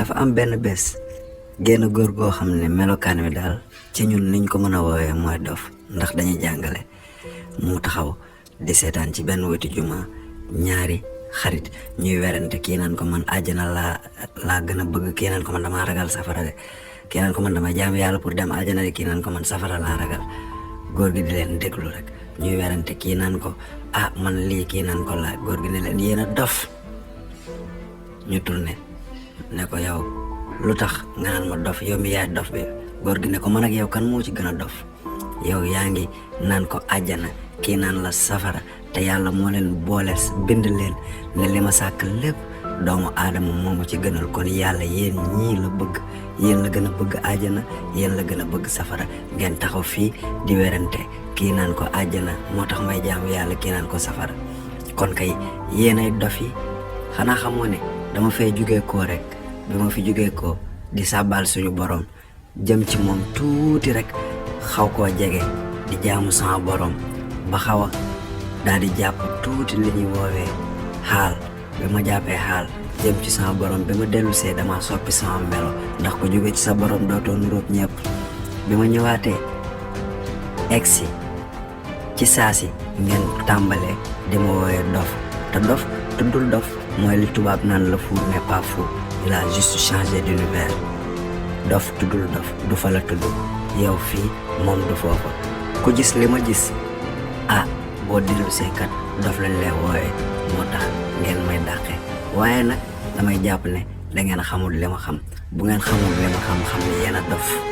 dafa am benn bés génn góor goo xam ne melokaan wi daal ci ñun niñ ko mën a woowee mooy dof ndax dañuy jàngale mu taxaw di seetaan ci benn wetu juma ñaari xarit ñuy werante kii naan ko man àjjana laa gën a bëgg kii naan ko man damaa ragal safara de kii naan ko man dama jaam yàlla pour dem àjjana de kii naan ko man safara laa ragal góor gi di leen déglu rek ñuy werante kii naan ko man lii kii naan ko laa góor gi ne leen yéen a dof ñu tourné ne ko yow lu tax nga naan ma dof yow mi yaay dof bi góor gi ne ko man ak yow kan moo ci gën a dof yow yaa ngi naan ko àjjana kii naan la safara te yàlla moo leen boole bind leen ne li ma sàkk lépp doomu aadama moomu ci gënal kon yàlla yéen ñii la bëgg yéen la gën a bëgg àjjana yéen la gën a bëgg safara ngeen taxaw fii di werante kii naan ko àjjana moo tax may jaamu yàlla kii naan ko safara kon kay yéenay dof yi xanaa xamoo ne dama fay jugee koo rek bi ma fi jugee ko di sàbbaal suñu borom jëm ci moom tuuti rek xaw koo jege di jaamu sama borom ba xaw a daal di jàpp tuuti li ñuy woowee xaal bi ma jàppee xaal jëm ci sama borom bi ma dellu see dama soppi sama melo ndax ko jóge ci sa borom dootoo nuróog ñëpp bi ma ñëwaatee egsi ci saasi ngeen tàmbalee di ma woowee dof te dof tuddul dof mooy li tubaab naan le fou n'est pas fou il a juste changé d'univers dof tuddul dof du fa la tudd yow fii moom du foofa ku gis li ma gis boo dellu seekat dof lañ lay wooyee moo tax ngeen may dàqe waaye nag damay jàpp ne da ngeen xamul li ma xam bu ngeen xamul li ma xam ne yéen a dof